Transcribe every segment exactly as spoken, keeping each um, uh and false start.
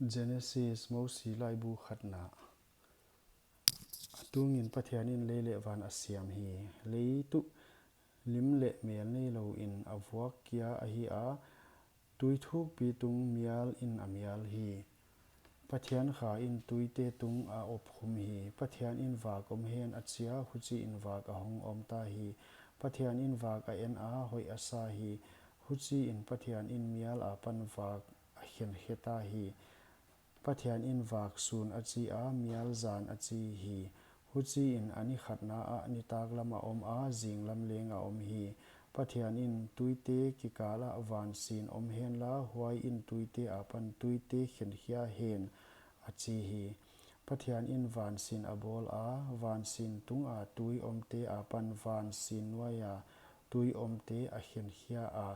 Genesis, Mosi laibu khatna. A tungin Pathianin lei leh van a siam hi. Lei tuh lim leh mel nei louin a vuak kia ahi a, tui thukpi tung mial in a mial hi. Pathian kha in tuite tung a opkhum hi. Pathianin vak om hen a chi a, huchiin vak a hong om ta hi. Pathianin vak a en a, hoih a sa hi. Huchiin Pathianin mial apan vak a khenkhia ta hi. Pathianin vak sun a chi a, mial zan a chi hi. Huchiin a ni khatna ah nitaklam a om a, zinglam leng a om hi. Pathianin, tuite kikal ah van sin om hen la, huai in tuite apan tuite khenkhia hen, a chi hi. Pathianin van sin a bawl a, van sin tunga tui omte apan van sin nuaia tui omte a khenkhia a,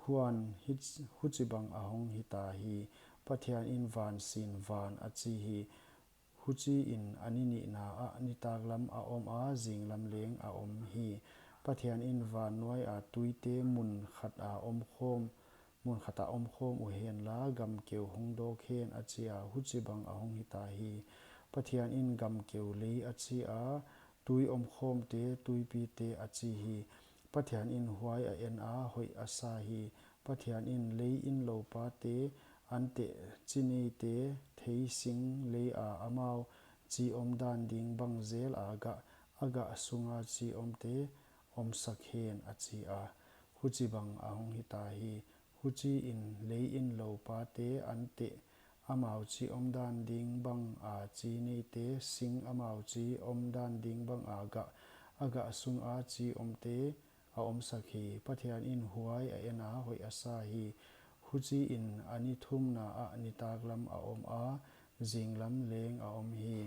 huan hich-, huchibang a hong hita hi. Pathianin van sin van a chi hi. Huchiin a ni nihna ah nitaklam a om a, zinglam leng a om hi. Pathianin van nuaia tuite mun khat a omkhawm, mun khat a omkhawm uhen la, gamkeu hong dawk hen a chi a, huchibang a hong hita hi. Pathianin gamkeu lei a chi a, tui omkhawmte, tuipite a chi hi. Pathianin huai a en a, hoih a sa hi. Pathianin, lei in loupate anteh chi neite thei sing lei a amau chi omdan ding bang zel a gah, a gah sunga chi omte omsak hen a chi a, huchibang a hong hita hi. Huchiin lei in loupate anteh amau chi omdan ding bang a chi neite sing amau chi omdan ding bang a gah, a gah sunga chi omte a omsak hi. Pathianin huai a en a, hoih a sa hi. Huchiin a ni thumna ah nitaklam a om a, zinglam leng a om hi.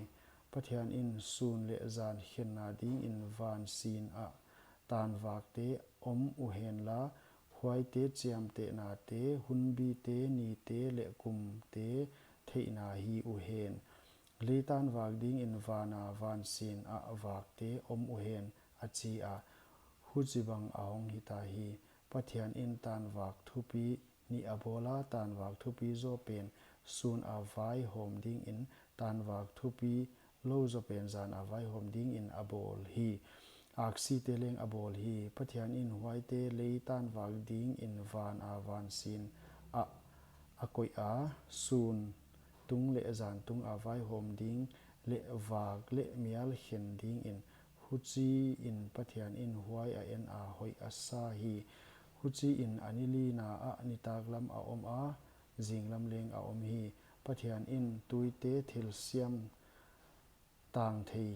Pathianin sun leh zan khenna dingin van sin ah tanvakte om uhen la, huaite chiamtehnate, hunbite, nite leh kumte theihna hi uhen. Lei tanvak dingin vana van sin ah vakte om uhen a chi a, huchibang a hong hita hi. Pathianin tanvak thupi nih a bawl a, tanvak thupi zaw pen sun a vaihawm dingin, tanvak thupi lou zaw pen zan a vaihawm dingin a bawl hi. Aksite leng a bawl hi. Pathianin huaite lei tanvak dingin van a van sin ah a koih a, sun tung leh zan tung a vaihawm ding leh vak leh mial khen dingin. Huchiin Pathianin huai a en a, hoih a sa hi. Huchiin a ni lina ah nitaklam a om a, zinglam leng a om hi. Pathianin, tuite thilsiam tang thei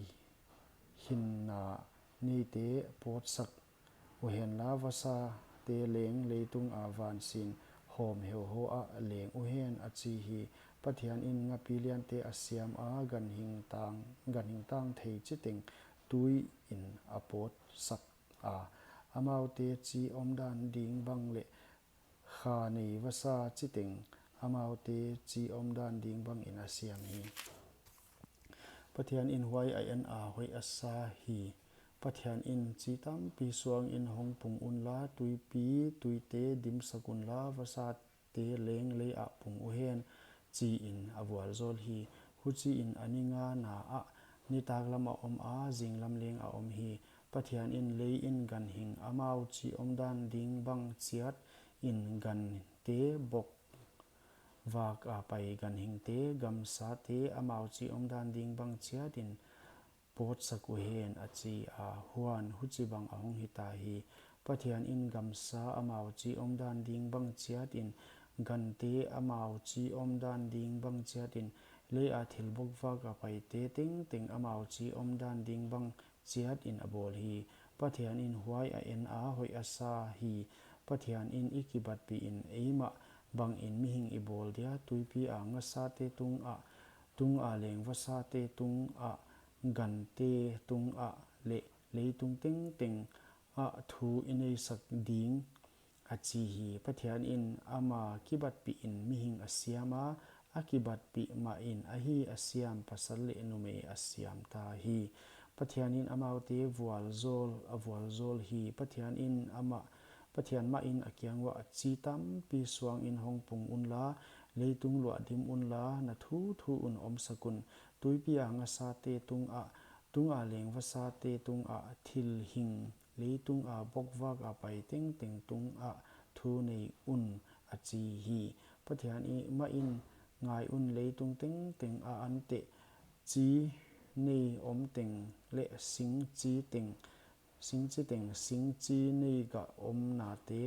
hinna neite pawtsak uhen la, vasate leng leitung a van sin hawm heuhawh ah leng uhen a chi hi. Pathianin ngapi liante a siam a, ganhing tang, ganhing tang thei chiteng tuiin a pawtsak a, amaute chi omdan ding bang leh kha nei vasa chiteng amaute chi omdan ding bangin a siam hi. Pathianin huai a en a, hoih a sa hi. Pathianin, chi tampi suangin hong pung unla, tuipi, tuite dimsak unla, vasate leng lei ah pung uhen, chiin a vualzawl hi. Huchiin a ni ngana ah nitaklam a om a, zinglam leng a om hi. Pathianin, lei in ganhing amau chi omdan ding bang chiatin, gante bok vak a pai ganhingte, gamsate amau chi omdan ding bang chiatin pawtsak uhen a chi a, huan huchibang a hong hita hi. Pathianin gamsa amau chi omdan ding bang chiatin, gante amau chi omdan ding bang chiatin, lei a thil bok vak a paite tengteng amau chi omdan ding bang chiatin a bawl hi. Pathianin huai a en a, hoih a sa hi. Pathianin, i kibatpihin eimah bangin mihing i bawl dia, tuipi a ngasate tungah, tunga leng vasate tungah, gante tungah leh leitung tengteng ah thu i neisak ding, a chi hi. Pathianin ama kibatpihin mihing a siam a, a kibatpih mahin ahi a siam pasal leh numei a siam ta hi. Pathianin amaute vualzawl, a vualzawl hi. Pathianin amah, Pathian mahin a kiang uah, chi tampi suangin hong pung unla, Leitung luah dim unla, na thuthu un omsak un. Tuipi a ngasate tungah, tung a leng vasate tungah, thil hing leitung a bokvak a pai tengteng tungah thu nei un, a chi hi. Pathian in, Mah in, ngai un, leitung tengteng a anteh chi nei om teng leh sing chi teng, sing chi teng, sing chi nei gah omnate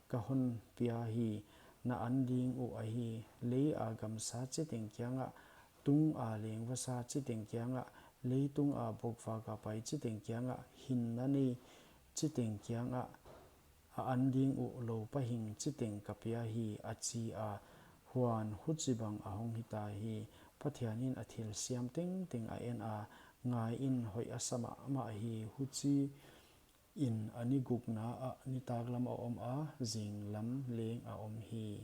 ka hon pia hi. Na an ding uh ahi, lei a gamsa chiteng kiangah, tung a leng vasa chiteng kiangah, leitung a bokvak a pai chiteng kiangah, hinna nei chiteng kiangah, a an ding uh lou pahing chiteng ka pia hi, a chi a. Huan huchibang a hong hita hi. Pathian in a thil siam tengteng a en a, ngai in, hoih a sa mahmah hi. Huchi in a ni gukna ah nitaklam a om a, zinglam leng a om hi.